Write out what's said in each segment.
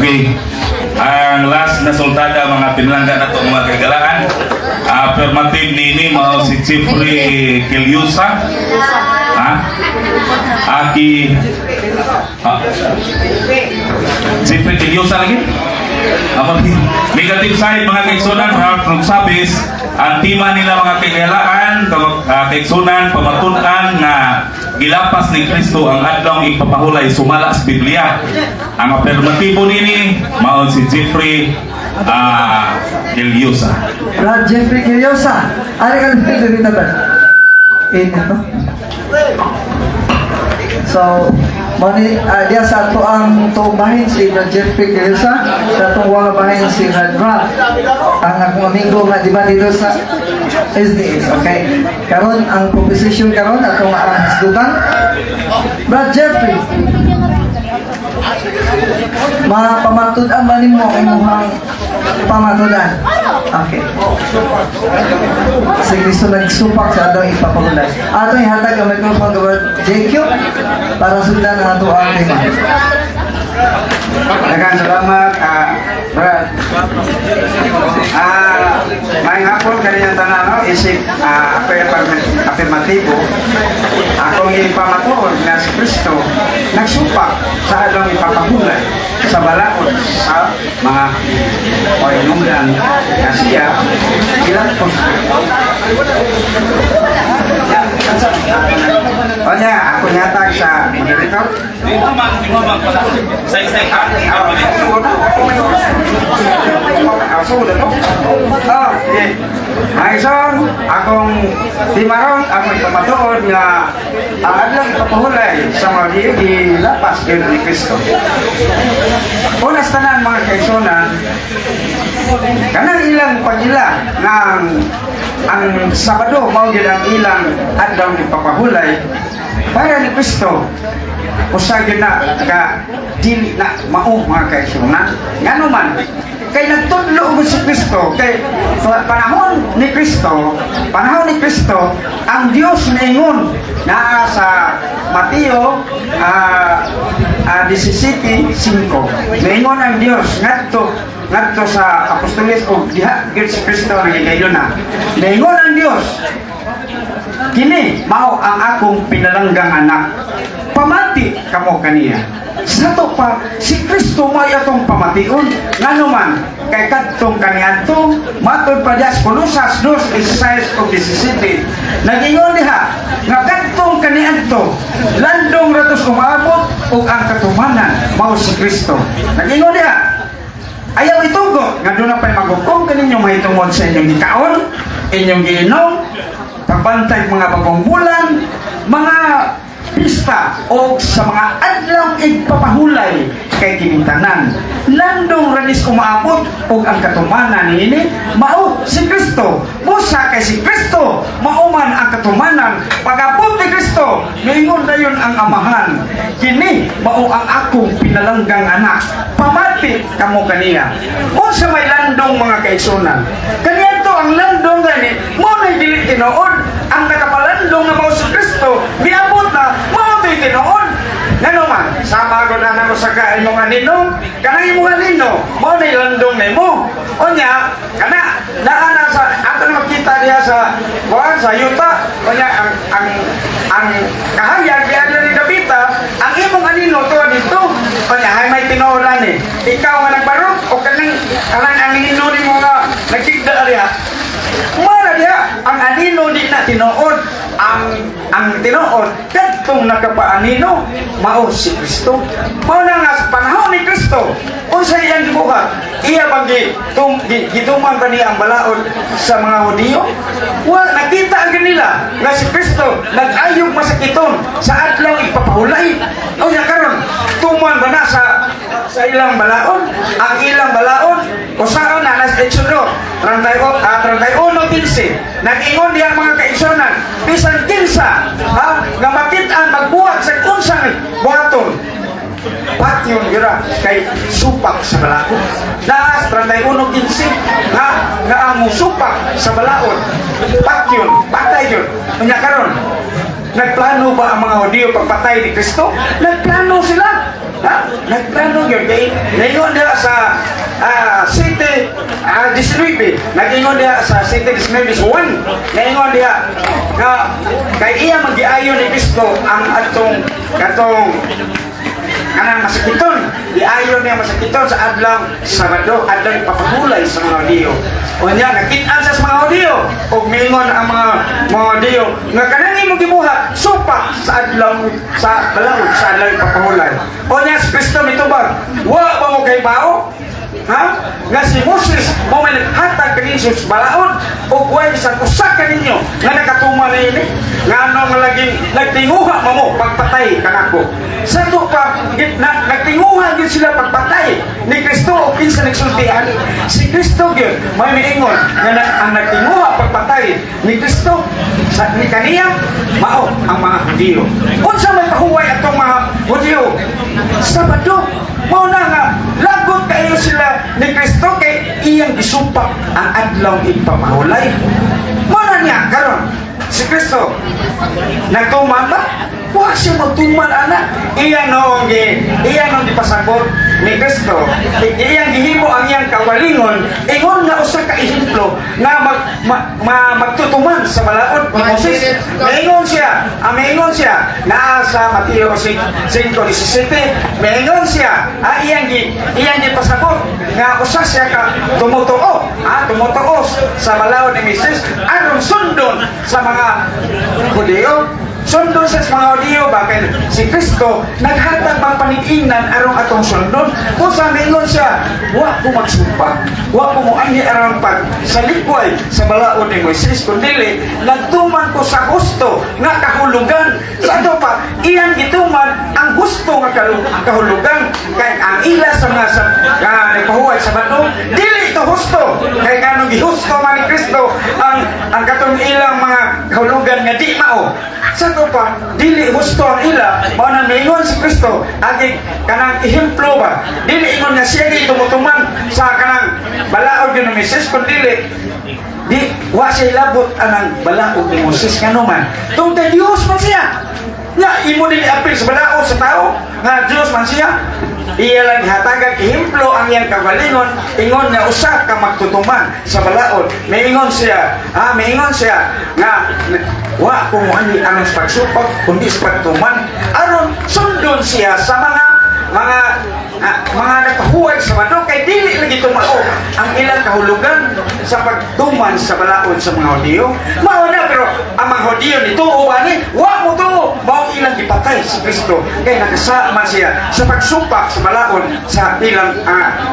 Okay. Ang last na sultada, mga pinalangga nato, mga kaigalaan. Affirmative nini mao si Jeffrey Kilyusa. Ha? Aki Jeffrey Kilyusa lagi? Apa negative side, mga kaigsunan, Ralph Rogsabis, ang tema nila, mga kaigalaan, kaigsunan, pamatunan nga gilapas ni Kristo ang adlaw ipapahulay sumala sa Biblia. Ang afirmatibo nini mao si Jeffrey Gilyosa. Brad Jeffrey Kiryosa. Ari ka dito dito ba? Init, no? So, mao ni diya sa ato ang tuong bahin si Brad Jeffrey Kiryosa, sa atong wala bahin si Brad Ralph. Ang akong amigo nga di ba dito sa SDS, okay? Karon ang proposition karon atong ang hisgutan. Brad Jeffrey, mapamatud-an ba nimo ang imong pamatudan? Okay. Si Kristo nagsupak sa adlaw ipapahulay. Ato ihatag ang microphone kay Brad JQ para sundan ang ato ang tema. Daghang salamat, Brad. Maayong hapon kaninyong tanan, no? Isip affirmatibo. Akong ipamatuod nga si Kristo nagsupak sa adlaw ipapahulay sa balaod sa mga painungdan nga siya gilapos. O niya, ako nyatag sa moderator. Dito man, di mo man pala. Sa isay ha? Oh, okay. Mga, akong timaron, akong ipamatuod nga ang adlaw ipapahulay sa mga Hudiyo gilapas gyud ni Kristo. Una sa tanan, mga kaigsunan, kanang ilang pag-ila nga ang Sabado mao gyud ang ilang adlaw ipapahulay para ni Kristo, usa gyud na ka dili na mao, mga kaigsunan. Ngano man kay nagtudlo og si Kristo, kay sa panahon ni Kristo ang Dios niingon naa sa Mateo 17:5. Niingon ang Dios ngadto ngadto sa apostoles og diha gyud si Kristo nagigayon na. Niingon ang Dios, "Kini mao ang akong pinalanggang anak. Pamati kamo kaniya." Sa to pa, si Kristo may atong pamation. Ngano man, kay kadtong kaniadto, matod pa diya sa Kolosas 2:16 ug 17. Nag-ingon diha, nga kadtong kaniadto, landong ra to's umaabot ug ang katumanan mao si Kristo. Nag-ingon diha, "Ayaw itugot nga duna pa'y maghukom kaninyo mahitungod sa inyong gikaon, inyong giinom, pagbantay mga bagong bulan, mga pista o sa mga adlaw igpapahulay, kay kining tanan landong ra nis umaabot ug ang katumanan niini mao si Kristo." Busa kay si Kristo mao man ang katumanan, pag-abot ni Kristo, miingon dayon ang Amahan, "Kini mao ang akong pinalanggang anak, pamati kamo kaniya." Unsa may landong, mga kaigsunan? Kaniadto ang landong gani mao na dili tinuod. Ang nakapalandong nga mao si Kristo, miabot na, mao to'y tinuod. Ngano man, sama ko na namo sa ka imong anino, kanang imong anino, mao na landong nimo. Unya, kana naa na sa ato na makita diha sa kuan sa yuta, unya ang kahayag diha ni Dabita, ang imong anino to dito. Unya hay may tinuod ani. Ikaw nga nagbarog o kanang anino nimo nga nagkigda diha. Mara diha, ang anino di na tinuod. Ang tinuod kadtong nakapaanino mao si Kristo. Mao na nga sa panahon ni Kristo, unsa iyang gibuhat? Iya bang gi, tum, gi, gituman ba niya ang balaod sa mga Hudiyo? Wa nakita ang nila nga si Kristo nag-ayog masakiton sa adlaw ipapahulay. Unya karon, tuman ba na sa ilang balaod? Ang ilang balaod usaon na nas Exodo 30, 31:15. Nag-ingon diha, mga kaigsunan, bisan kinsa ha nga makit-an magbuhat sa unsang buhaton, patyon gira kay supak sa balaod. Naas 31:15 nga ang supak sa balaod, patyon, patay yun. Unya karon, nagplano ba ang mga Hudiyo pagpatay ni Kristo? Nagplano sila. Ha? Nagplano gyud kay ningon diha sa City 19, nagingon diha sa City 19 1, naingon diha nga kay iya magiayo ni Kristo ang atong katong kanang masakiton. Giayo niya masakiton sa adlaw Sabado, adlaw ipapahulay sa mga Hudiyo. Unya nakit-an sa mga Hudiyo ug miingon ang mga Hudiyo nga kanang imong gibuhat supak sa adlaw sa balaod, sa adlaw ipapahulay. Unya si Kristo mitubag, "Wa ba mo kahibawo, ha, nga si Moses mo may naghatag kaninyo sa balaod ug way bisan usa kaninyo nga nakatuman niini? Ngano nga laging nagtinguha mo pagpatay kanako?" Sa ato pa git na, nagtinguha gid sila pagpatay ni Kristo. O kinsa nagsultian si Kristo gyud may miingon nga na, ang nagtinguha pagpatay ni Kristo sa ni kaniya mao ang mga Hudiyo. Unsa may pahuway atong mga Hudiyo? Sabado. Mao na nga lagot kayo sila ni Kristo kay iyang gisupak ang adlaw ipamahulay. Mao na niya karon si Kristo nagtuman ba? Wa siya magtuman ana. Iya nung gipasabot ni Kristo. Iyang gihimo ang iyang kawalingon ingon nga usa ka ehemplo nga magtutuman sa balaod ni Moses. Maingon siya naa sa Mateo 5:17, maingon siya, iyang gipasabot nga usa siya ka tumutuo sa balaod ni Moises aron sundon sa mga Hudiyo. Sundon sa mga Hudiyo ba, kay si Kristo naghatag bang panig-ingnan aron atong sundon. Kung sa mingon siya, "Wa ko magsumpa, wa ko moanhi aron pag sa likway sa balaod ni Moises, kundili nagtuman ko sa husto nga kahulugan." Sa ato pa, iyang gituman ang husto nga kahulugan kay ang ila sa mga sa nga nagpahuway sa bato, dili ito husto. Kay ngano gihusto man ni Kristo ang katong ilang mga kahulugan nga di mao? Sa ato pa, dili husto ang ila. Mao nang miingon si Kristo agi kanang ehemplo ba, dili ingon nga siya gi tumutuman sa kanang balaod yun ni Moises, kundili di wa siya ilabot anang balaod ni Moses. Ngano man? Tungod kay Dios man siya. Nga imo dili apil sa balaod sa tao nga Dios man siya. Iya lang hatagan ehemplo ang iyang kagalingon ingon nga usa ka magtutuman sa balaod. Maingon siya nga wa ko moanhi aron sa pagsupak kundi sa pagtuman, aron sundon siya sa mga nagpahuway sa Sabado kay dili lagi tumao ang ilang kahulugan sa pagtuman sa balaod sa mga Hudiyo. Mao na, pero ang mga Hudiyo nituo ani? Wa mo tuo. Mao ilang gipatay si Kristo kay nakasama siya sa pagsupak sa balaod sa ilang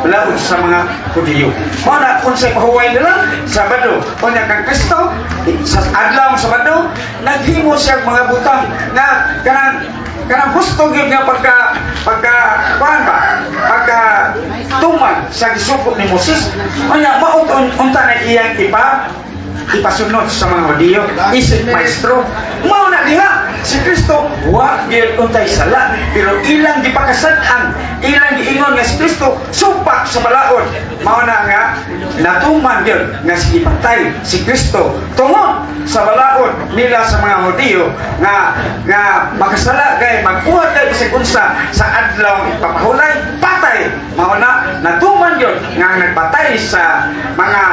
balaod sa mga Hudiyo. Mao na unsay pahuway nila? Sabado. Unya kang Kristo sa adlaw Sabado naghimo siya mga butang nga kanang kanang husto gyud nga pagka pagka kuan ba, pagka tuman sa gisuko ni Moses. Unya mao unta na iyang ipasunod sa mga Hudiyo isip maestro. Mao na diha si Kristo wa gyud untay sala, pero ilang gipakasad-an, ilang giingon nga si Kristo supak sa balaod. Mao na nga natuman gyud nga si ipatay si Kristo tungod sa balaod nila sa mga Hudiyo nga nga makasala kay magbuhat kay bisag unsa sa adlaw ipapahulay, patay. Mao na natuman gyud nga ang nagpatay sa mga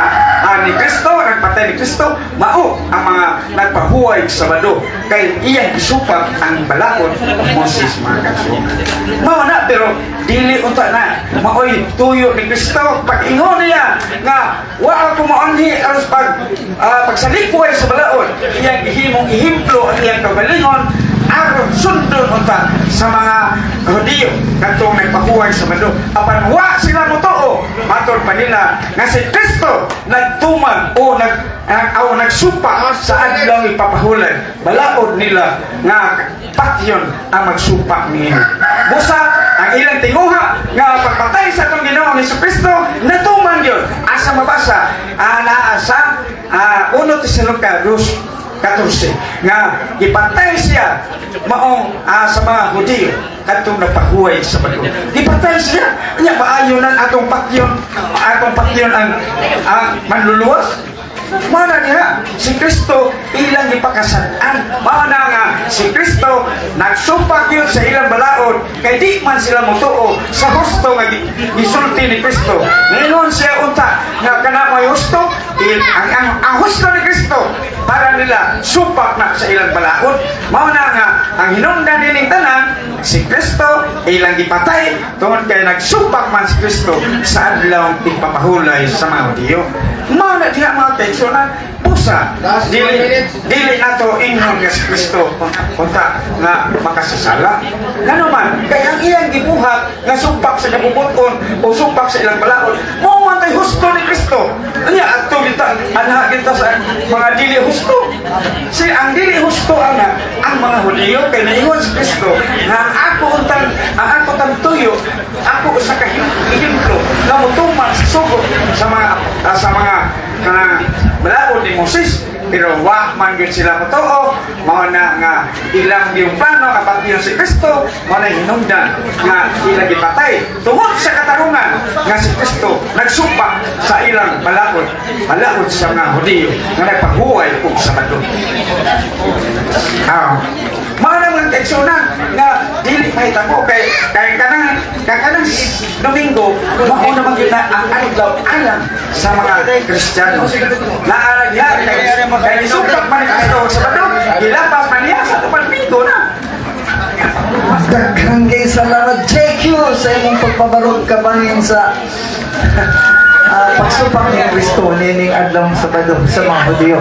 ni Kristo, nagpatay ni Kristo mao ang mga nagpahuway sa Sabado kay iyang gisupak ang balaod ni Moses, mga kaigsuonan. Mao na, pero dili unta na maoy tuyo ni Kristo pag-ingon niya nga wa ako moanhi aron pag pagsalikway sa balaod. Iyang gihimong ehemplo ang iyang kagalingon aron sundon unta sa mga Hudiyo kadtong nagpahuway sa Sabado. Apan wa sila motuo, matod pa nila nga si Kristo nagtuman o nagsupa sa adlaw ipapahulay. Balaod nila nga patyon ang magsupak niini. Busa ang ilang tinguha nga pagpatay sa atong Ginoong Kristo natuman gyud. Asa mabasa? Naa sa 1 Tesalonica 2:14 nga gipatay siya maong sa mga Hudiyo kadtong nagpahuway sa Sabado. Gipatay siya. Nya maayo nan atong patyon ang manluluwas. Mao na diha si Kristo ilang gipakasad-an. Mao na nga si Kristo nagsumpak yun sa ilang balaod kay di man sila motuo sa husto nga gisulti ni Kristo. Ningon siya unta nga kana may husto, ang husto ni Kristo para nila supak na sa ilang balaod. Mao na nga ang hinungdan nining tanan, si Kristo ilang gipatay tungod kay nagsupak man si Kristo sa adlaw tigpapahulay sa mga Hudiyo. Mao na diha, mga kaigsuonan, busa dili dili nato ingnon nga si Kristo unta nga makasasala. Ngano man kay ang iyang gibuhat nga sumpak sa kabubut-on o sumpak sa ilang balaod mao man kay husto ni Kristo. Anya adto kita anha kita sa mga dili husto. Si ang dili husto ana ang mga Hudiyo kay naingon si Kristo nga ang ako untang ang ako tang tuyo, ako usa ka ehemplo nga motuman sa sugo sa mga kanang balaod ni Moses, pero wa man gyud sila motoo. Mao na nga ilang yung plano nga patyon si Kristo. Mao na hinungdan nga ilang gipatay tungod sa katarungan nga si Kristo nagsumpa sa ilang balaod, balaod sa mga Hudiyo nga nagpahuway og Sabado. Mao na, mga kaigsuonan, nga dili mahitabo kay kay kanang kay kanang Domingo mao naman gyud na ang adlaw alang sa mga Kristiyano. Naa diha kay kay gisumpak man ni Kristo sa Sabado, gilapas man niya sa tupad Domingo na. Daghang kay salamat, JQ, sa imong pagpabarog kabahin sa pagsupak ni Kristo nining adlaw Sabado sa mga Hudiyo.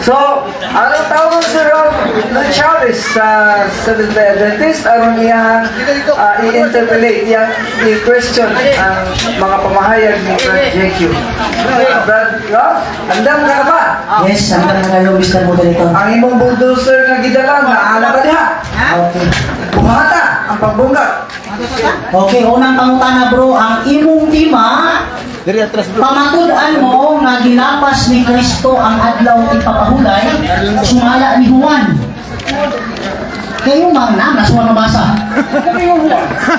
So, ang tawag si Rob Chavez sa Seventh Day Adventist aron iyang i-interpolate, iyang i-question ang mga pamahayag ni Brad JQ. Brad Rob, andam ka na ba? Yes, ang na kayo, Mr. Moderator. Ang imong bulldozer nga gidala, naala ba diha? Okay. Buhata ang pagbungga. Okay, unang pangutana, bro, ang imong tema, pamatud-an mo nga gilapas ni Kristo ang adlaw ipapahulay, sumala ni Juan. Kayo man na, nasuwan nabasa.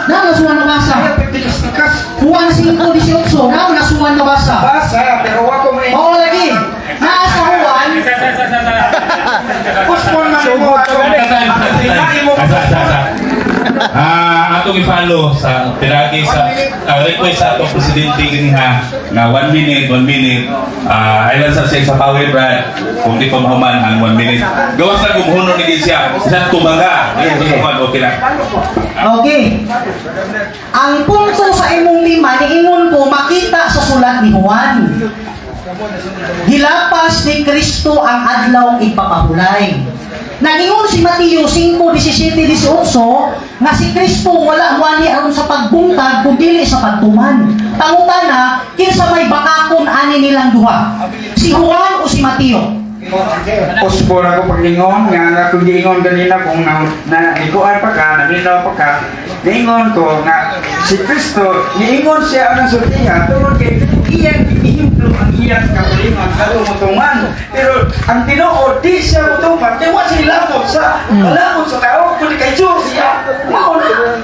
Na, nasuwan nabasa. Juan 5:18, na, nasuwan nabasa. Basa, pero wa ko may Oo lagi. Naa sa Juan, Puspon man mo ako. Ang mo. Asa, asa, asa. Atong i-follow sa pinagi sa request sa atong presidente ganiha nga 1 minute, 1 minute. Island sa siya sa power, Brad. Kung di pa mahuman ang 1 minute. Gawas lang kung ni siya. Sa tumaga. Okay lang. Okay. Ang punto sa imong lima, niingon ko, makita sa sulat ni Juan. Gilapas ni Kristo ang adlaw ipapahulay. Nagingon si Mateo 5, 17, 18 nga si Kristo wala wali aron sa pagbungkag kung dili sa pagtuman. Pangutana, kinsa may bakakon ani nilang duha? Si Juan o si Mateo? Puspon ako paglingon nga nga kung giingon ganina kung na, na ikuan pa ka, naminaw pa ka, niingon ko nga si Kristo niingon siya ang sultihan tungod kay iyang ihemplo ang iyang kaugalingon aron motuman, pero ang tinuod di siya motuman kay wa siya lamot sa lamot sa tao kundi kay Dios siya mao na.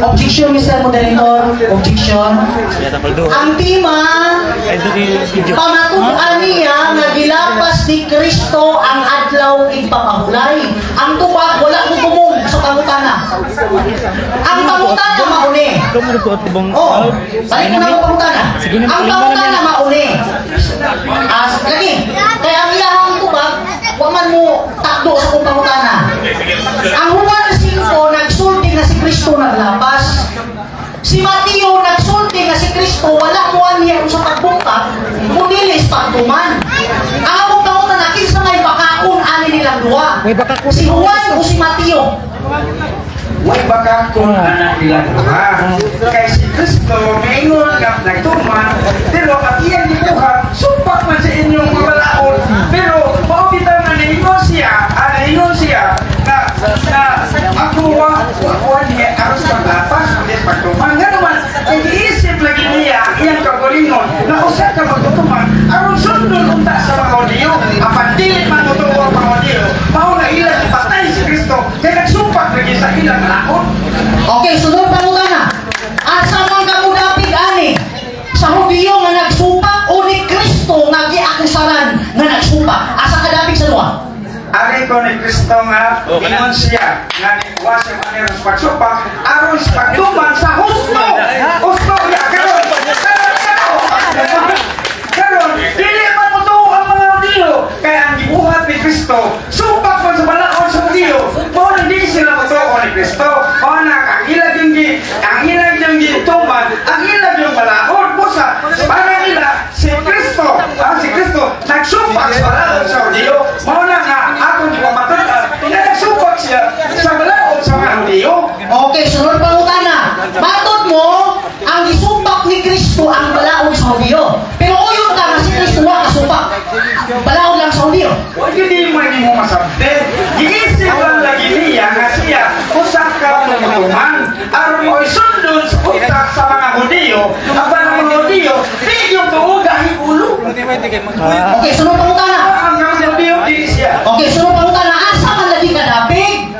Objection, Mr. Moderator. Objection. Ang tema, pamatud-an niya nga gilapas ni Kristo ang adlaw ipapahulay. Ang tubag, wala mo tumong sa pangutana. Ang pangutana mauni. Oo. Balik mo na ang pangutana. Ang pangutana mauni. As, lagi. Kaya ang iyahang tubag, wa man mo takdo sa kong pangutana. Ang Juan 5 nagsulti nga si Kristo naglapas. Si Mateo nagsulti nga si Kristo wala mo niya sa pagbungkag, kundi sa pagtuman. Ang among pangutana, kinsa may bakaon ani nilang duha? Si Juan o si Mateo? Way baka kung anak nila duha. Kay si Kristo maingon nga nagtuman, pero ang iyang gibuhat, sumpak man sa inyong mga balaod. Pero mao bitaw nga niingon siya, niingon siya na na ako wa wa niya aron sa paglapas, kundi sa pagtuman. Nga naman, ang giisip lagi niya ang iyang kaugalingon na usa ka magtutuman aron sundon unta sa mga Hudiyo. Apan dili man motuo ang mga Hudiyo, mao na ilang ipatay si Kristo kay nagsumpak lagi sa ilang laot. Okay, sunod pangutana. Asa man ka mudapig ani? Sa Hudiyo nga nagsupak o ni Kristo nga giakusaran nga duha. Ari ko ni Kristo nga ingon siya nga nikuha siya aron sa pagsupak, aron sa pagtuman sa husto. Husto ya karon. Karon dili man motuo ang mga Hudiyo kay ang gibuhat ni Kristo supak man sa balaod sa Hudiyo. Mao nang dili sila motuo ni Kristo. Mao na ang ilang yung gituman, ang ilang yung balaod, busa para nila si Kristo nagsupak sa balaod sa Hudiyo. Mao na nga akong gipamatud-an nga nagsupak siya sa balaod sa mga Hudiyo. Okay, sunod pangutana. Matod mo, ang gisupak ni Kristo ang balaod sa Hudiyo. Pero uyon ka nga si Kristo wa kasupak. Balaod lang sa Hudiyo. Wa gyud mo ni mo masabte. Giisip lang lagi niya nga siya usa ka tumutuman aron mo'y sundon sa utak sa mga Hudiyo. Apan ang mga Hudiyo di yung tuugahi ulo. Okay, sunod pangutana. Ang mga Hudiyo dili siya. Okay, sunod pangutana. Asa man lagi kadapig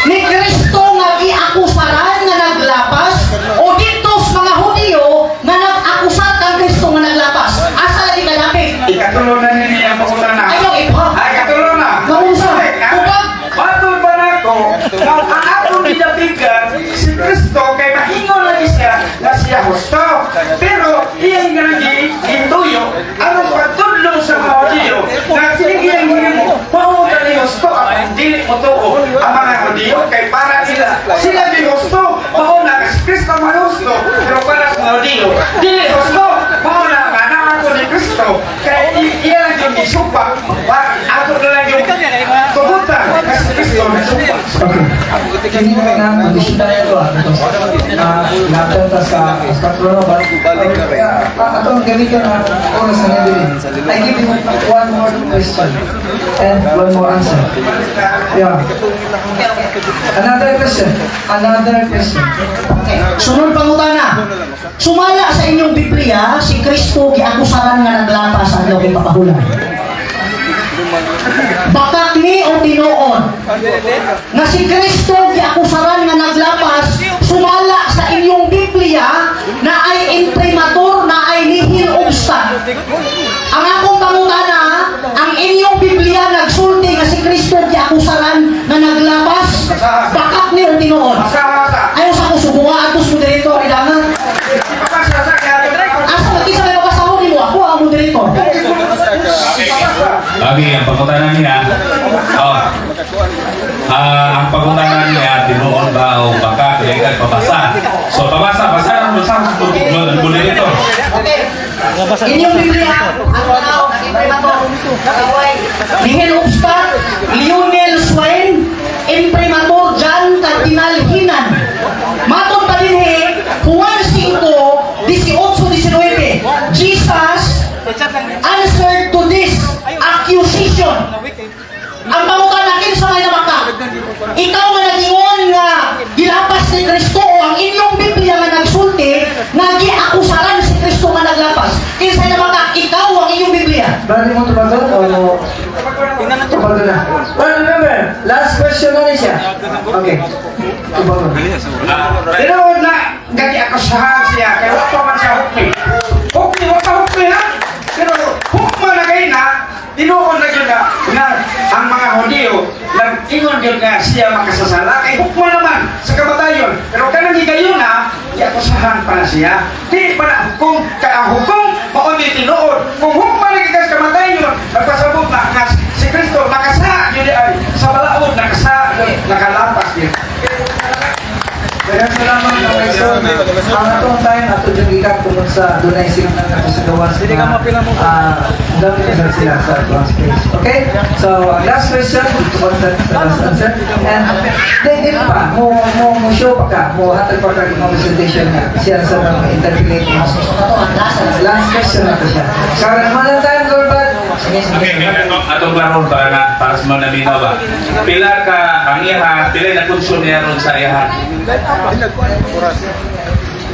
ni Kristo nga giakusaran nga naglapas o dito sa mga Hudiyo nga nag-akusar kang Kristo nga naglapas? Asa lagi kadapig? Ikatulo na niya ang pangutana. Ayaw, ipa. Ay, katulo na. Naunsa? Ah, Tubag? matod ba nako nga ang atong gidapigan si Kristo kay maingon lagi siya na siya husto? Pero iyang ganagi gituyo aron pagtudlo sa mga Hudiyo na kini iyang gihimo mao ni husto, ang dili motuo ang mga Hudiyo kay para nila sila di husto. Mao na si Kristo may husto, pero para sa mga Hudiyo dili husto. Mao na nga naa ko ni Kristo kay iya lang yung gisupak para ato na lang yung tugutan nga si Kristo nasupak. Okay. Kini na na, mag-isip na ito ah. Because, laptop ta sa alas 4 na ba? Okay, atong gamiton ang oras na dili. I give you one more question and one more answer. Yeah. Another question. Another question. Okay. Sunod pangutana. Sumala sa inyong Biblia, si Kristo giakusaran nga naglapas ang adlaw papahulan. Bakak ni o tinuod nga si Kristo giakusaran nga naglapas sumala sa inyong Biblia na ay imprimatur, na ay nihil obstat? Ang akong pangutana, ang inyong Biblia nagsulti nga si Kristo giakusaran nga naglapas. Bakak ni o tinuod? Sa Ayaw sa akong subuha atos moderator idangan. Sa Asa magkisa may mabasahon nimo, ako ang moderator. Okay, ang pangutana niya, oh, ang pangutana niya, tinuod ba o baka kaya ka pabasa. So, pabasa, basa, basa, moderator. Okay. Inyong Biblia, ang tanaw, ang imprimatur, nihil obstat, Lionel Swain, imprimatur John Cardinal Hinan. Matod pa din Juan 5, 18-19, Jesus answered to this accusation. Ang pangutana, kinsa may nabaka? Ikaw nga nag-ingon nga gilapas ni Kristo o ang inyong Biblia nga nagsulti nga giakusaran si Kristo nga naglapas? Kinsa nabaka? Ikaw o ang inyong Biblia? Bali mo tubagon o tubagon na? Well, remember, last question na rin siya. Okay. Tubagon. Tinuod na gagi akusahan siya kay wa pa man siya hukmi. Hukmi, wa pa hukmi ha. Pero hukma na kay na tinuod na gyud na nga ang mga Hudiyo nag-ingon gyud nga siya makasasala kay hukma naman sa kamatayon. Pero kanang higayon na giakusahan pa na siya. Di pa na hukom kay ang hukom mao ni tinuod. Kung hukma na gyud sa kamatayon, nagpasabot na nga si Kristo nakasa gyud ay sa balaod, nakasa, nakalapas gyud. Daghang salamat na Mason. Ang atong time ato dyan ikat tungkol sa dunay signal na sa gawas na dami na sila sa atong space. Okay? So, ang last question, tungkol sa last answer. And then, dili pa, mo show pa ka, mo hatag pa ka yung presentation nga. Siya sa mga interpolate mo. So kato ang last. Last question na to siya. Karon man lang tayo, Gorbat. Sige, sige. Okay, atong klaron para na para sa mga naminaw ba. Pila ka ang iha, pila na konsyon niya ron sa iha?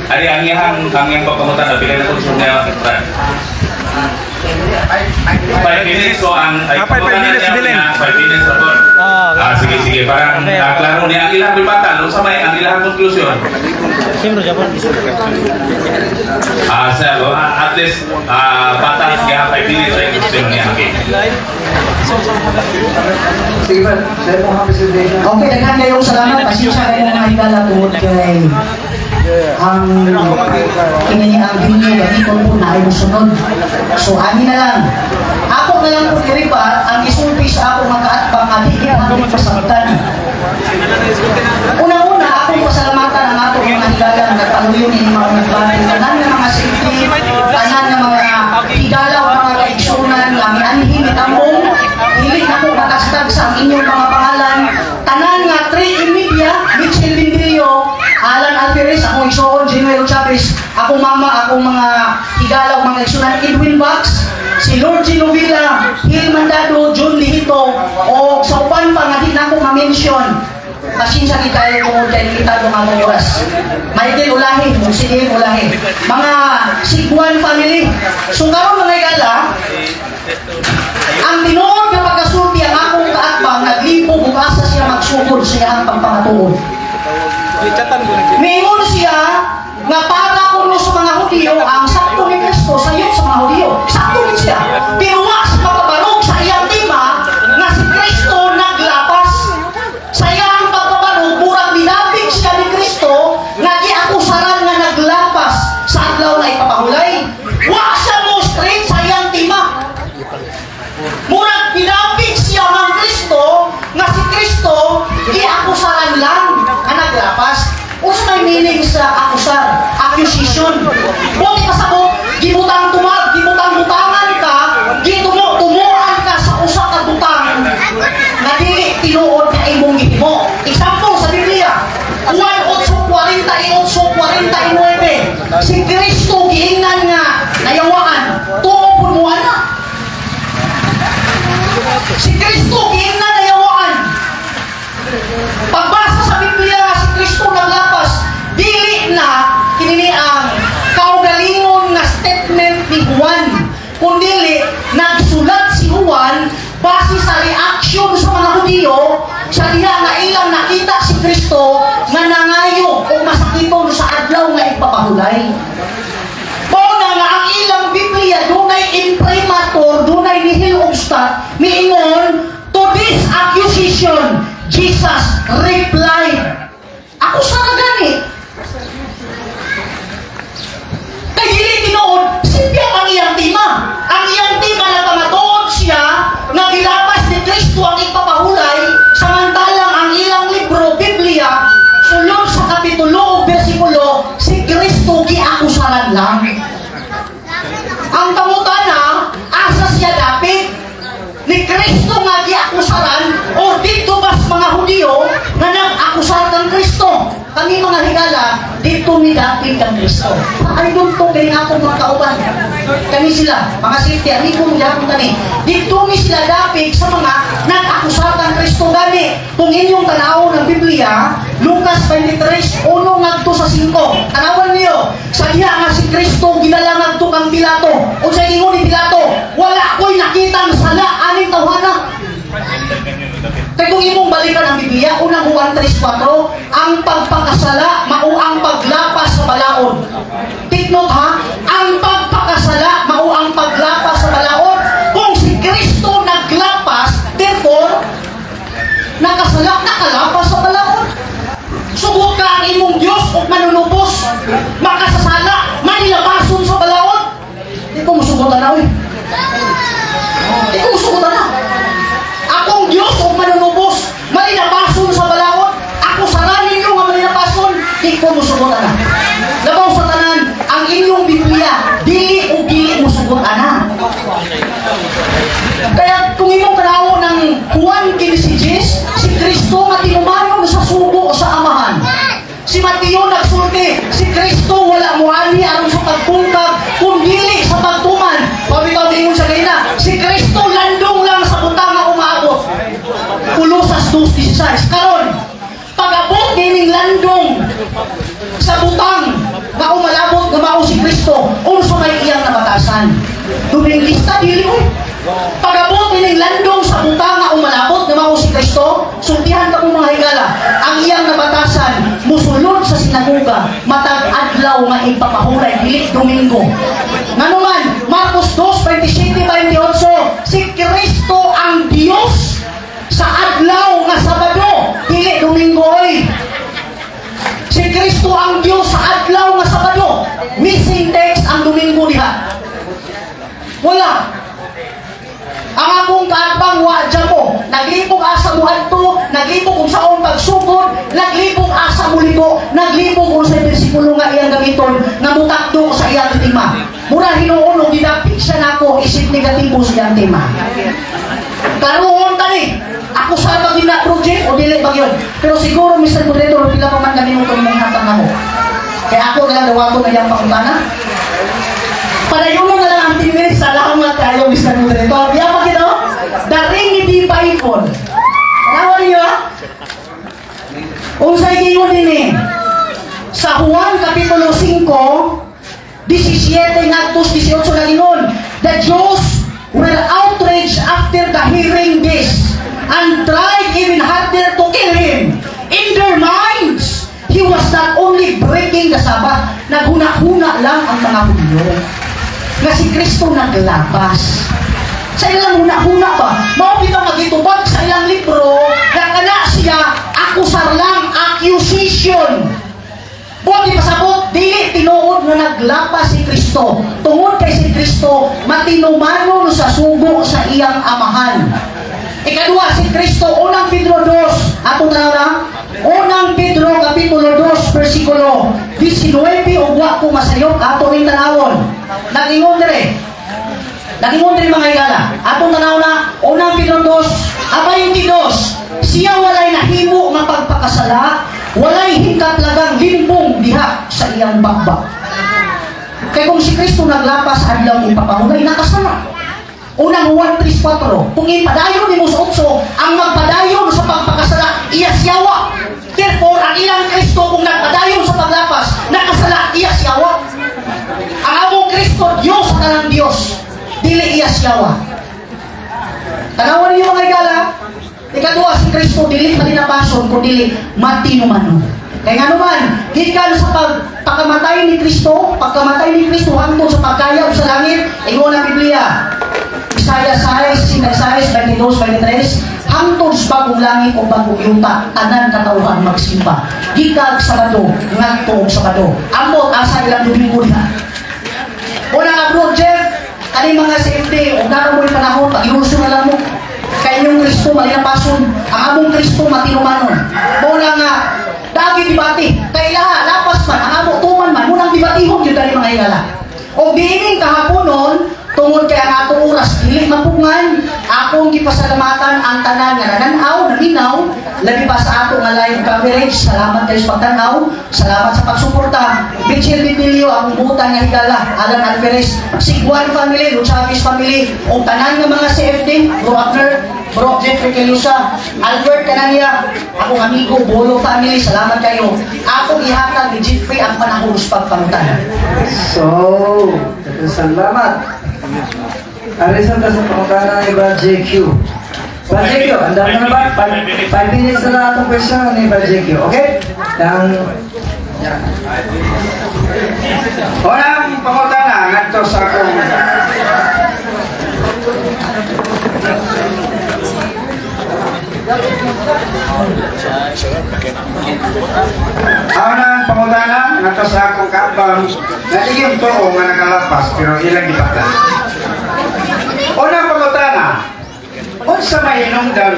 Ari ang iyang pagpangutan na pila na konsyon niya? 5 minutes, so ang ay 5 minutes, niya Bilin. na 5 minutes na po. Ah, sige sige, parang klaro niya ang ilang ribatan, unsa may ang ilang konklusyon? Sa at least batas nga 5 minutes ay konklusyon niya. Okay. Sige ba, sa imong presentation. Okay, daghan kayong salamat. Pasensya kayo, mga higala, tungod kay ang kini ang venue gamiton po na ay musunod. So ani na lang. Ako na lang po i-rebat ang gisulti sa ako mga kaatbang nga di gihapon pasabtan. Unang-una, akong pasalamatan ang ato mga higala nga nagpaluyo ni mga nagbanay, tanan nga mga safety, tanan nga mga higala o mga kaigsunan nga mianhi mitambong, dili nako makastag sa ang inyong mga pangalan, tanan nga 3 Media, Mitchell Bindilio, Alan Alferez, akong igsoon, Januel Chavez, akong mama, akong mga higala o mga igsunan, Edwin Box, si Lord Gino Villa, Gil Mandado, John Lihito, o sa uban pa nga di nako ma-mention. Pasensya gid kayo tungod kay limitado ang among oras. Michael Ulahi, sige Ulahi. Mga Sigwan family. So karon, mga higala, ang tinuod nga pagkasulti, ang akong kaatbang naglibog ug asa siya magsugod sa iyang pagpamatuod. Miingon siya nga para kuno sa mga Hudiyo ang sakto ni Kristo sayop sa mga Hudiyo. Sakto ni siya. Pero wa siya makabarog sa iyang tema nga si Kristo naglapas. Sa iyang pagpabarog, murag dinapig siya ni Kristo nga giakusaran nga naglapas sa adlaw na ipapahulay. Wa siya mo straight sa iyang tema. Murag pinapig siya ng Kristo nga si Kristo giakusaran lang nga naglapas. Unsa may meaning sa akusar? Accusation. Buti pasabot, gibutang tumag, gibutang butangan ka, gitumo tumuan ka sa usa ka butang nga dili tinuod nga imong gihimo. Example sa Biblia, Juan 8:48-49, si Kristo giingnan nga nayawaan, tuo pud mo ana. Si Kristo giingnan nayawaan. Pagbasa sa Biblia nga si Kristo naglapas, dili na kini ang kaugalingon nga statement ni Juan, kundili nagsulat si Juan base sa reaction sa mga Hudiyo sa diha nga ilang nakita si Kristo nga nangayo o masakiton sa adlaw nga ipapahulay. Mao na nga ang ilang Biblia dunay imprimatur, dunay nihil obstat, miingon, "To this accusation, Jesus replied." Ako sa gani. Kay dili tinuod, sipya ang iyang tema. Ang iyang tema na pamatuod siya nga gilapas ni Kristo ang ipapahulay, samantalang ang ilang libro, Biblia, sulod sa kapitulo o bersikulo, si Kristo giakusaran lang. Ang pangutana, asa siya dapit? Ni Kristo nga giakusaran o dito bas mga Hudiyo nga nag-akusar kang Kristo? Kami, mga higala, dito mi dapit kang Kristo. Ay to kini akong mga kauban. Kami sila, mga safety, amigo mo gyapon kami. Dito mi sila dapit sa mga nag-akusar kang Kristo gani. Kung inyong tanaw ng Biblia, Lucas 23, 1 ngadto sa 5. Tanawan niyo, sa diha nga si Kristo gidala ngadto kang Pilato. Unsay ingon ni Pilato? "Wala ko'y nakitang sala aning tawhana." Kay kung imong balikan ang Biblia, unang Juan 3.4, ang pagpakasala mao ang paglapas sa balaod. Take note ha, ang pagpakasala mao ang paglapas sa balaod. Kung si Kristo naglapas, therefore, nakasala, nakalapas sa balaod. Sugot ka ang imong Diyos o manunubos, makasasala, manilabason sa balaod. Di ko musugot na, oy. Di ko musugot na. Akong Diyos o manunubos, malinabason sa balaod. Ako saranin ninyo nga malinabason, di ko musugot na. Labaw sa tanan, ang inyong Biblia, dili o dili musugot ana. Kaya kung imong tanaw ng Juan 15, si Kristo nga tinumanon sa sugo sa Amahan. Si Mateo nagsulti, si Kristo wala moani aron sa pagpungkag, kundili sa pagtuman. Pabitaw ingon sa gaina, si Kristo landong lang sa butang nga umaabot. Colosas 2:16. Karon, pag-abot nining landong sa butang nga umalabot nga mao si Kristo, unsa may iyang nabatasan? Dumingista dili oy. Pag-abot nining landong sa butang nga umalabot nga mao si Kristo, sultihan ka mo, mga higala, ang iyang nabatasan, musulod sa sinagoga matag adlaw nga ipapahulay, dili Domingo. Nganuman, Marcos 2:27-28, si Kristo ang Diyos. Sa adlaw nga Sabado, dili Domingo oy. Si Kristo ang Dios sa adlaw nga Sabado. Missing text ang Domingo diha. Wala. Ang akong kaatbang wa dyan mo. Naglibog asa mo adto, naglibog kung saon pagsugod, naglibog asa mo liko, naglibog kung sa bersikulo nga iyang gamiton nga mutakdo sa iyang tema. Mura hinuon og gidapit siya nako isip negatibo sa iyang tema. Karoon tani, ako sa ba na project o dili ba yun? Pero siguro, Mr. Moderator, pila pa man ka minuto mong hatag namo. Kaya ako na lang dawagon na iyang pangutana. Padayon na lang ang 10 minutes. Salamat kayo, Mr. Moderator. Diya pa kito? The Trinity Bible. Tanawa niyo ha? Unsay gingon dinhi? Sa Juan Kapitulo 5, 17 ngadto 18 nagingon, "The Jews were outraged after the hearing this and tried even harder to kill him. In their minds, he was not only breaking the Sabbath." Naghuna-huna lang ang mga Hudyo nga si Kristo naglapas. Sa ilang huna-huna ba? Mao bitaw magitubag sa ilang libro nga kana siya akusar lang, accusation. Buot pasabot, dili tinuod nga naglapas si Kristo. Tungod kay si Kristo matinumanon sa sugo sa iyang amahan. Ikaduha, si Kristo, Unang Pedro 2, atong tanaw na, Unang Pedro Kapitulo 2, versikulo 19, ug wa ko masayop, ato ning tanawon. Nagingon dire. Nagingon dire, mga higala. Atong tanaw na, Unang Pedro 2, abay 22, "Siya walay nahimo nga pagpakasala, walay hingkaplagang limbong diha sa iyang bakbak." Kay kung si Kristo naglapas adlaw ipapahulay, nakasala. Unang Juan 3.4, kung ipadayon nimo sa 8, ang magpadayon sa pagpakasala, iya siyawa. Therefore, ang ilang Kristo kung nagpadayon sa paglapas, nakasala, iya siyawa. Ang among Kristo, Diyos sa tanang Diyos, dili iya siyawa. Tanawan ninyo, mga higala, ikaduha, si Kristo dili malinapason kung dili matinumanon. Kaya nga naman, gikan sa pagpakamatay ni Kristo, pagkamatay ni Kristo hangtod sa pagkayab sa langit, ingon ang Biblia, Isaiah 6, 56, 22, 23, hangtod sa bagong langit o bagong yuta, tanan katawhan magsimba. Gikan Sabado, ngadto og Sabado. Ambot asa ilang Domingo diha. Una nga, Bro Jeff, kani mga CFD, ug naa mo'y panahon, pag-iuso na lang mo. Kay inyong Kristo malinapason, ang among Kristo matinumanon. Mao na nga, dagi debate, kay ilaha, lapas man, ang amo tuman man, munang debatihon yun dali, mga higala. O diining kahaponon, tungod kay ang atong oras dili mapungan, akong gipasalamatan ang tanan nga nananaw, naminaw, labi pa sa ato nga live coverage. Salamat kayo sa pagtanaw, salamat sa pagsuporta. Mitchell Bibilio, akong butan nga higala, Alan Alvarez, Sigwan family, Luchavez family, o tanan nga mga CFD, Bro Abner, Bro Jeffrey Kelusa, Albert Canania, akong amigo, Bolo family, salamat kayo. Akong ihatag ni Jeffrey ang panahon sa pagpangutana. So, salamat. Arisan ta sa pangutana ni Brad JQ. Brad JQ, andam ka na ba? 5 minutes na lang atong question ni Brad JQ, okay? Ang Unang pangutana ngadto sa akong Ang unang pangutana ngadto sa akong kaabang na iyong tuo nga nakalapas pero ilang gipatay. Unang pangutana, unsa may hinungdan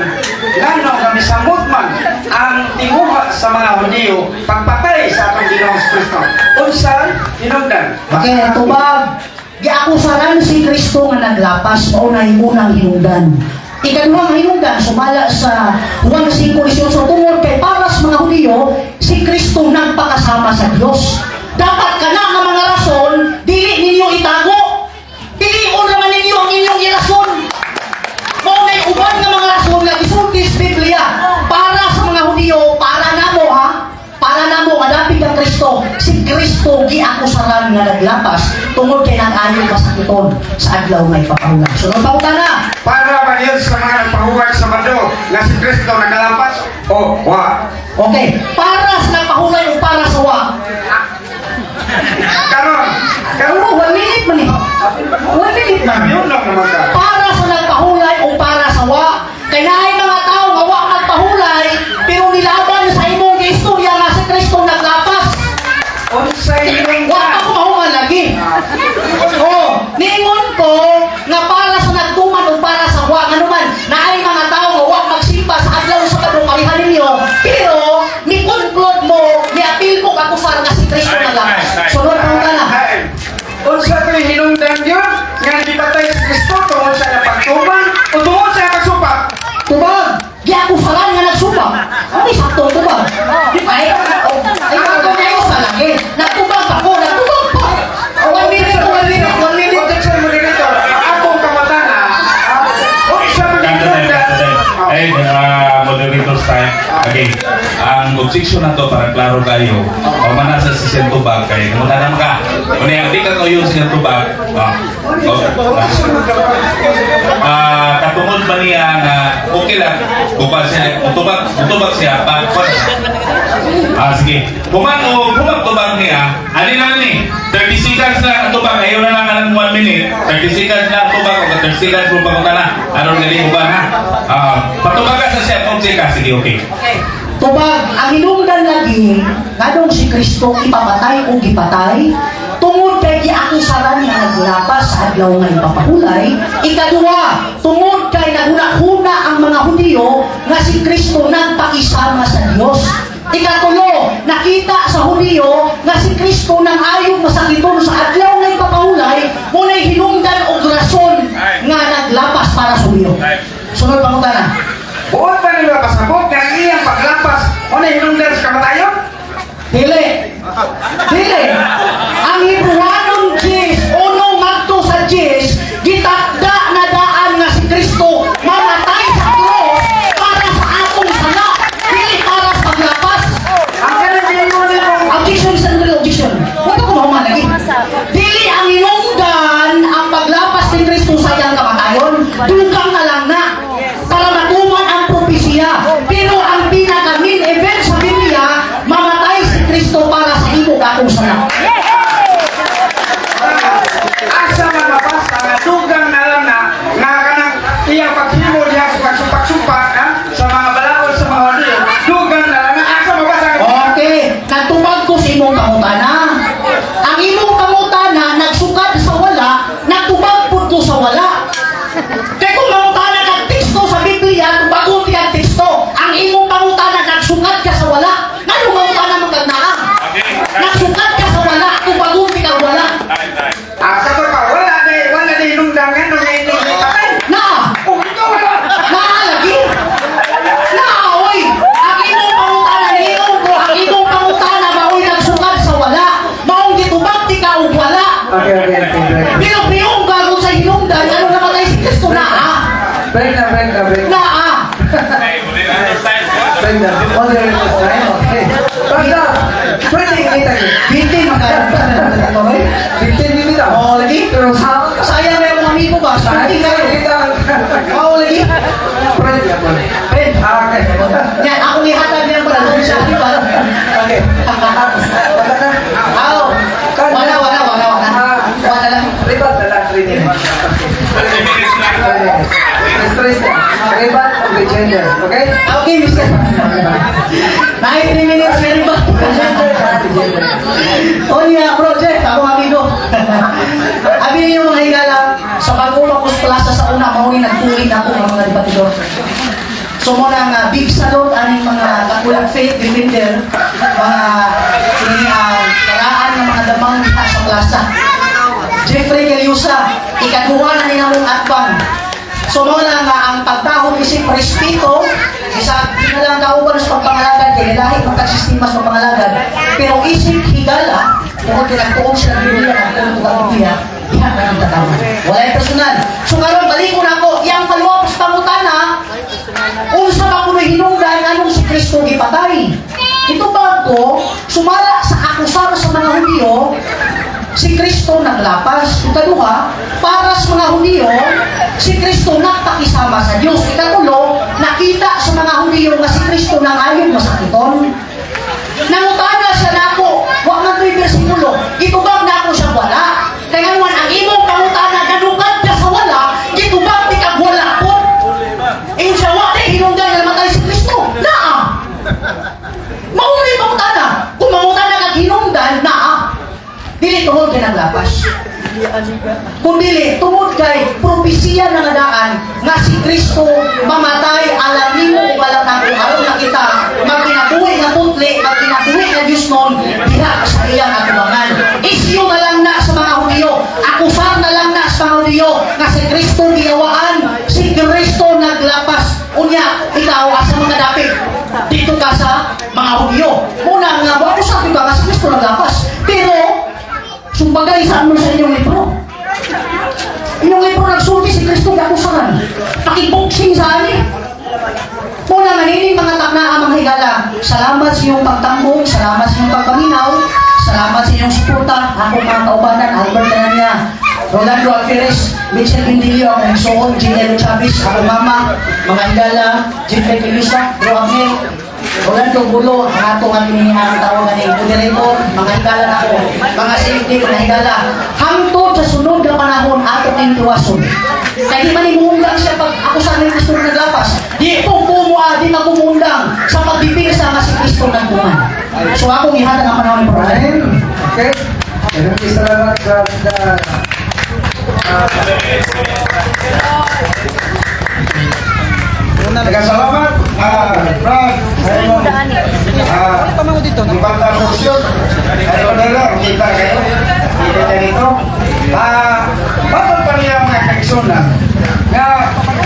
ngano kami samot man ang tinguha sa mga Hudiyo pagpatay sa atong Ginoong Kristo? Unsa hinungdan? Okay, tubag. Giakusaran si Kristo nga naglapas, mao na unang hinungdan. Ikaduhang hinungdan, sumala sa Juan 5:18, tungod kay para sa mga Hudiyo, si Kristo nagpakasama sa Dios. Dapat kana nga mga rason dili ninyo itago. Pilion naman ninyo ang inyong irason. Mao nay uban nga mga rason nga gisulti sa Biblia para sa mga Hudiyo, para namo ha, para namo nga dapit ang Kristo, si Kristo giakusaran nga naglapas tungod kay nag-ayo masakiton sa adlaw nga ipapahulay. So pangutana. Para ba yun sa mga nagpahuway sa Sabado nga si Kristo nagalapas o wa? Okay, para sa nagpahulay o para sa wa? Karon, karon. Pero 1 minute man eh. 1 minute man. Yun lang naman ka. Para sa nagpahulay o para sa wa? Kay naay mga tao hinungdan yun nga gipatay si Kristo tungod sa iyang pagtuman o tungod sa iyang pagsumpa? Tubag! Giakusaran nga nagsumpa. Ano sakto tubag? Ay, oh, ay, ako na yung sa lagi. Nagtubag pa ko, nagtubag pa. Oh, 1 minute, 1 minute, 1 minute. Objection, moderator. Ang akong pangutana, unsa man Kanto tayo, hinungdan? kanto tayo. Ay, moderator's time. Okay. Ang objection na to, para klaro kayo, o man nasa si siyang tubag, kay kamutanam ka. Kung di ka kayo siyang tubag, oh, katungod ba niya nga okay lang buka siya utubag utubag siya pa. Sige, kuman o kumag tubag niya ani na ni 30 seconds na ang tubag, ayaw na lang ang 1 minute, 30 seconds na ang tubag o 30 seconds mo pangutana aron gali mo ba ha, patubag ka sa siya kung ka, sige, okay. Tubag, ang hinungdan lagi, ngadong si Kristo ipapatay o gipatay, tungod kay giakusaran nga naglapas sa adlaw nga ipapahulay. Ikaduha, tungod kay naghuna-huna ang mga Hudiyo nga si Kristo nagpakisama sa Dios. Ikatulo, nakita sa Hudiyo nga si Kristo nang ayong masakiton sa adlaw nga ipapahulay, muna'y hinungdan og rason nga naglapas para sa Hudiyo. Sunod pangutana. Buot ba nila pasabot nga ang iyang paglapas o na hinungdan sa kamatayon? Dili. Dili. Ang Hebrewanon 10, unong ngadto sa 10, gitakda na daan nga si Kristo mamatay sa krus para sa atong sala, dili para sa paglapas. Ang kanang giingon nimo Objection sa dali, objection. Wala ko mahuman lagi. Dili ang hinungdan ang paglapas ni Kristo sa iyang kamatayon. Dugang na lang na para matuman ang propesiya. Pero ang pinaka main event sa Biblia, mamatay si Kristo para sa imo akong sala. Asa man mabasa nga dugang na lang na nga kanang iyang paghimo diha sa pagsumpak-sumpak ha, sa mga balaod sa mga Hudiyo, dugang na lang na asa mabasa nga Okay, nagtubag ko sa imong pangutana. Ang imong pangutana nagsukad sa wala, nagtubag pud ko sa wala. Kay kung mangutana kag teksto sa Biblia, tubagon ti kag teksto. Ang imong pangutana nagsukad ka sa wala. Ngano mangutana man kag naa? Okay. Nagsukad ka sa wala, tubagon ti kag wala. Time, time. Asa to pa wala na hinungdan nga nung iyang patay. Naa! Oh, ikaw wala. Naa lagi! Naa oy! Ang imong pangutana niingon ko, ang imong pangutana mao'y nagsukad sa wala. Maong gitubag ti ka og wala. Okay, break. Pero piyong bago sa hinungdan, ano namatay si Kristo? Naa! Break na, break na, break. Naa! Okay, moderator's time. Break na. Moderator's time, okay. Basta, pwede kita yun. 20 magkano? 15 minutes. Oo, lagi. Pero sa Sayang na yung amigo ba? Ay, 20 kayo. kita. Oo, lagi. Pwede ka po. Friend, Okay. yan, akong ihatag niya pala doon siya, di ba? Okay. Wala na. Aw, wala, wala, wala, wala. Wala lang. Rebut na lang, 3 minutes. 30 minutes na. 3 minutes. Stress na. Rebut of the gender. Okay? Okay, Mr. 90 minutes, meron ba? Gender na, the gender. O niya, project, ako amigo. Abi ninyo mga higala, sa pag-uwa ko sa plaza sa una, mauni nagtuloy na ako ng mga debatidor. So mo na nga, big salute aning mga kakulang faith defender, mga kini ang karaan ng mga damang diha sa plaza. Jeffrey Geliusa, ikaduha na niya mong atbang. So mo na nga ang pagtahong isip respeto, isa di na lang kauban sa pagpangalagad, kay lahi man sistema sa pagpangalagad, pero isip higala, kung tinagtuon sila ng Biblia, nagtuon ko ang Biblia, diha na ang tatawa. Wala yung personal. So karon balik ko na ako, iyang follow up sa pangutana, unsa ba kuno hinungdan anong si Kristo gipatay? Ito ba ko sumala sa akusar sa mga Hudiyo, si Kristo naglapas. Ikaduha, para sa mga Hudiyo, si Kristo nagpakisama sa Diyos. Ikatulo, nakita sa mga Hudiyo nga si Kristo nang ayon masakiton. Nangutana siya nako, wa man to'y bersikulo, gitubag nako siya wala. Kaya naman ang imong pangutana nanukad ka sa wala, gitubag ti kag wala po. Ingon siya, wa tay hinungdan nga namatay si Kristo. Naa! Mauna yung pangutana. Kung mangutana kag hinungdan, naa. Dili tungod kay naglapas. Kung dili, tungod kay propesiya na nga daan nga si Kristo mamatay alam nimo ug alam nako aron na kita magkinabuhi nga putli, magkinabuhi nga Diyos nun diha sa iyang atubangan. Isyu na lang na sa mga Hudiyo, akusar na makadapit dito ka sa mga Hudyo. Muna nga, mo sabi ka nga si Kristo naglapas. Pero, sumbagay sa ano sa inyong libro. Inyong libro nagsulti si Kristo gakusaran. Nakiboxing sa ani. Muna nga nining mga takna, mga higala. Salamat sa iyong pagtambong, salamat sa iyong pagpaminaw, salamat sa iyong suporta. Ako mga kaubanan, Albert Tananya, Rolando Alferez, Mitchell Pindilio, akong igsoon, G.L. Chavez, akong mama, mga higala, Jeffrey Kilisa, Bro Abnel, Rolando Bulo, ang atong ang ang tawag ni moderator, mga higala na ako, mga safety, mga higala. Hangtod sa sunod nga panahon, ato ning tuwason. Kaya di man imundang siya pag ako sa ni Kristo naglapas. Di po kumua, di magumundang sa pagdipirsa nga si Kristo nagbuman. So akong ihatag ang panahon ni Bro. Amen. Okay. Maraming salamat sa Salamat, Brad. Bata Portion. Ay, wala, kita kayo. Kita ka dito. Batong pa niya, mga kaigsunan, nga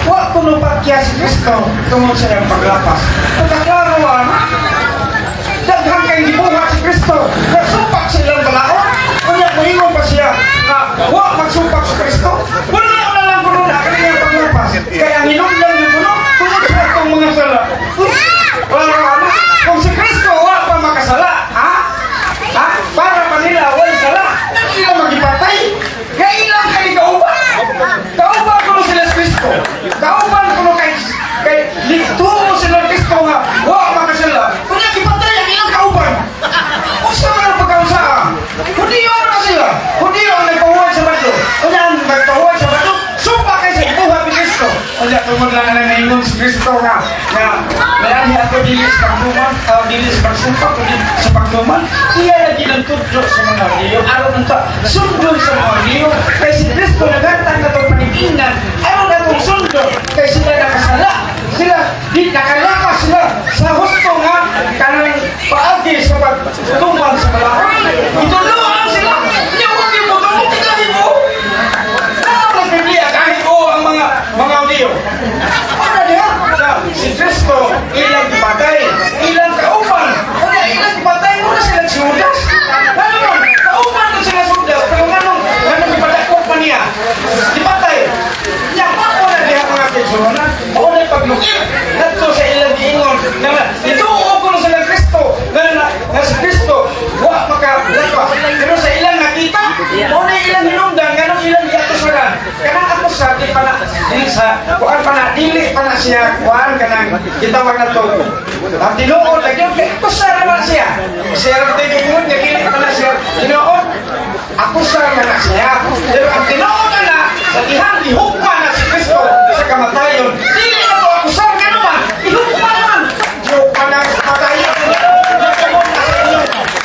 wa kuno pakya si Kristo tungod sa iyang paglapas. Pagkaklaro, daghan kay gibuhat si Kristo. Nagsupak sa ilang balaod. Unya moingon pa siya nga wa magsupak si Kristo. Wala na lang kuno na kaniyang paglapas. Kaya ang hinungdan yun kuno tungod sa atong mga sala. Wala ka na. Kung si Kristo wa pa makasala, ha? Ha? Para pa nila way sala. Sila magipatay. Kaya ilang kay kauban. Kauban kuno sila si Kristo. Kauban kuno kay lituo sila Kristo nga wa makasala. Kunya gipatay ang ilang kauban. Unsa man ang pagkausaa? Hudiyo na sila. Hudiyo ang nagpahuway sa badlo. Unya ang nagpahuway sa badlo, sumpa kay sa ibuhat ni Kristo. Unya tungod lang na naingon si Kristo nga nga mayani ako dili sa pagtuman, dili sa pagsumpa, kundi sa pagtuman. Iya lagi ng tudlo sa mga Hudiyo. Aron unta sundon sa mga Hudiyo. Kay si Kristo nagatang na itong panigingan. Aron atong sundon kay sila nakasala. Sila di nakalakas sila sa husto nga kanang paagi sa pagtuman sa balaod. Ituluan sila. Niya huwag yung buto mo, kita mo. Naa sa Biblia kahit o ang mga Hudiyo. Ano diha? Na si Kristo ilang gipatay, ilang kauban. Kaya ilang gipatay mo na sila si Judas. Ano man? Kauban na sila si Judas. Pero nganong gipadakop pa niya? Gipatay. Nya pa na diha, mga kaigsuonan. Mao na paglukit ngadto sa ilang giingon nga ituo ko na sila Kristo nga si Kristo wa makalapas. Pero sa ilang nakita, mao na ilang hinungdan nganong ilang giatusaran. Kanang ako sa di pa na dili sa kuan pa na dili pa na siya kuan kanang gitawag na to. Ang tinuod lagi kay akusar naman siya. Siya ra giingon nga dili pa na siya tinuod. Akusar na na siya. Pero ang tinuod na sa dihang gihukma na si Kristo sa kamatayon. Dili na to akusar nga naman. Gihukma naman. Gihukma na sa kamatayon. Gihukma na sa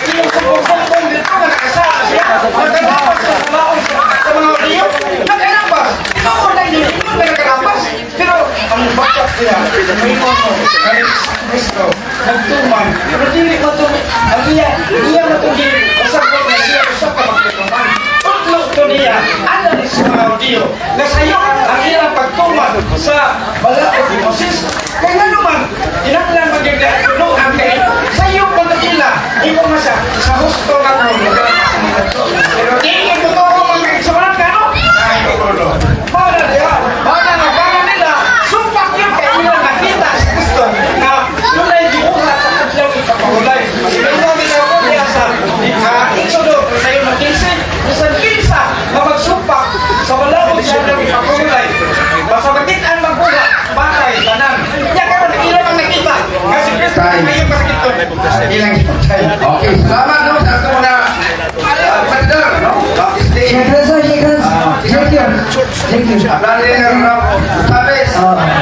inyong sumbong-sumbong dito nga nakasala siya. Nagkalapas sa balaod sa mga Hudiyo. Nagkalapas. Tinuod na yun. Ingon nga nagkalapas. Pero ang bakat niya, may mo kay Kristo nagtuman. Pero dili mo to, ang iya mo to pasabot na siya usa ka magtuman. Tudlo to niya, ana ni sa mga Hudiyo, na sayo ang ilang pagtuman sa balaod ni Moses. Kaya nga naman, kinahanglan magyud na ang kay sayo pa na ila, imo nga sa husto nga kahulugan. Pero dili mo to mga kaigsuonan ka no? Ay, ulo. Para diha, para nga para nila, sumpak yun kay ilang nakita si Kristo na dunay gibuhat sa adlaw ipapahulay. Ito gitawag niya sa Exodo tayo ng 15, bisan kinsa nga magsumpak sa balaod sa adlaw ipapahulay. Basta makit-an magbuhat, patay tanan. Nya karon ilang ang nakita nga si Kristo Time. ngayon masakit to. Ilang gipatay. Okay, salamat no sa atong mga partner, no? Baptist Day. Shake hands, sir, shake hands. Thank you. Thank you. Brother Ralph Chavez. Ah.